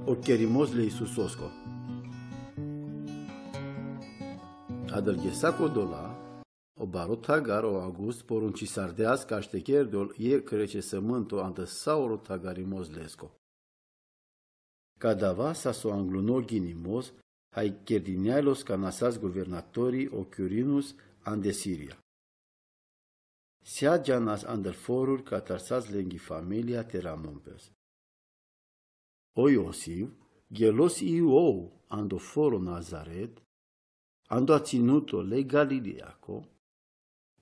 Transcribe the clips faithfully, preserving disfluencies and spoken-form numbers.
o kerimoz le Isusosko. Adalgesa kodola, o baro tagar o August porunchisardeas kaštejkerdol jekh krećesëmënto andar saoro tagarimoz lesko. Kadava sa so angluno ginimoz, haj kerdineajlos kanasas guvernatori o Kvirinus ande Sirija. Seađa nas andar foruri katar sas lengi familija te ramun pes. O Josif, gelos i ov ando foro Nazaret, ando acinuto le Galilejako,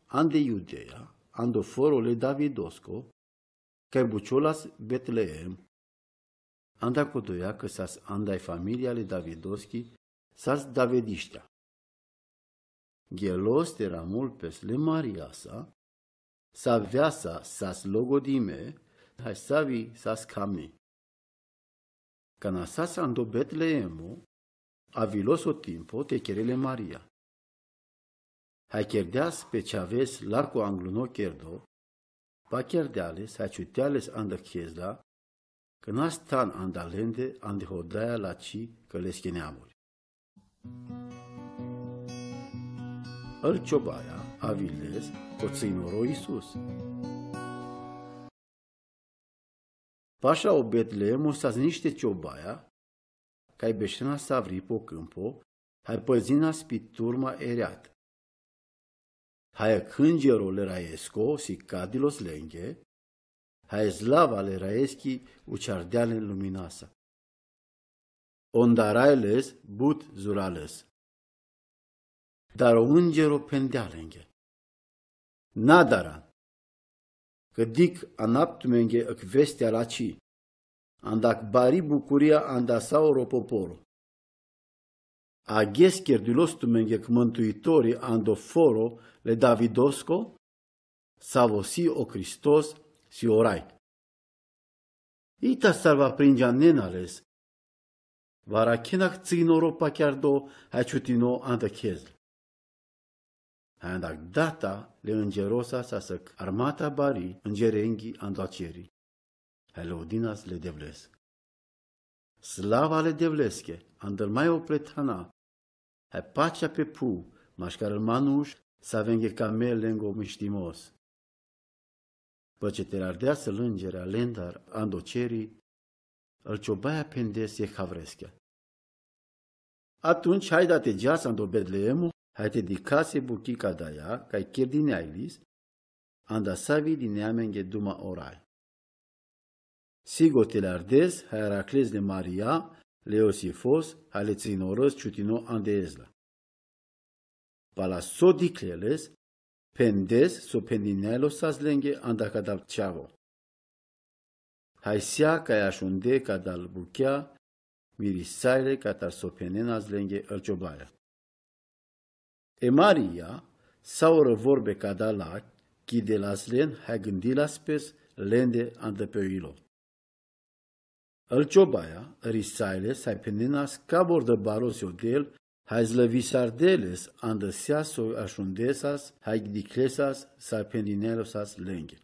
ande Judeja, ando foro le Davidosko, kaj bučolas Betleem. Anda kodoja kë sas andaj familija le Davidoski, sas Davedištea. Gelos te ramul pes le Marijasa, saveasa sas logodime, haj savi sas kamni. Kanasas ando Betleemo, avilos o timpo te kere le Marija. Haj kerdeas pe čhaves lako angluno kerdo, pakerdea les, haj čutea les andar khezla, kë nas than anda lende ande hodaja lačhi kë leske neamuri. Ãl čobaja aviles ko crinoro Isus. Paša o Betleemo sas nište čobaja, kaj bešena savri po kãmpo, haj păzinas pi turma e reat. Haj ãndžero le rajesko sikadilos lenge, haj slava le rajeski učhardea len luminasa. Ondaraj les but zurales. Dar o ãndžero phendea lenge: Na daran, kë dikh anap tumenge ãkh vestea lačhi, anda ãkh bari bukuria anda saoro popolo. Agjes kerdulos tumenge ãkh mãntuitori ando foro le Davidosko, savo si o Hristos, si o Raj. Ita sarva prinđa nena les, varakhena ãkh crinoro pakjardo haj čutino anda khezla. Haj anda data le ãndžerosa sas ãkh armata bari ãndžerengji ando čeri, haj lodinas le Devles. Slava le Devleske, andar maj opre thana, haj pača pe phuv, maškar manuš savenge kamel lengo mištimoz. Păčeterardea sã lãngjerea lendar ando čeri, ãl čobaja phendes jekh havreske. Atunjha haj da te džas ando Betleemo, haj te dikhas e bukhi kadaja kaj kerdineajlis, anda savi dineamenge duma o Raj. Sigotelardes haj arakhles le Marija, le Josifos, haj le crinoro čutino ande ezla. Pala so dikhle les, phendes so phendineajlo sas lenge anda kadal čhavo. Haj sea kaj ašunde kadal bukhea, mirisajle katar so phendenas lenge ãl čobaja. E Marija, saoro vorbe kadala, kidelas len haj gãndilas pes lende anda pe ilo. Ãl čobaja, risajles haj phendenas kabor da baro si odel, haj slãvisardeles anda sea so ašundesas haj dikhlesas sar phendineajlo sas lenge.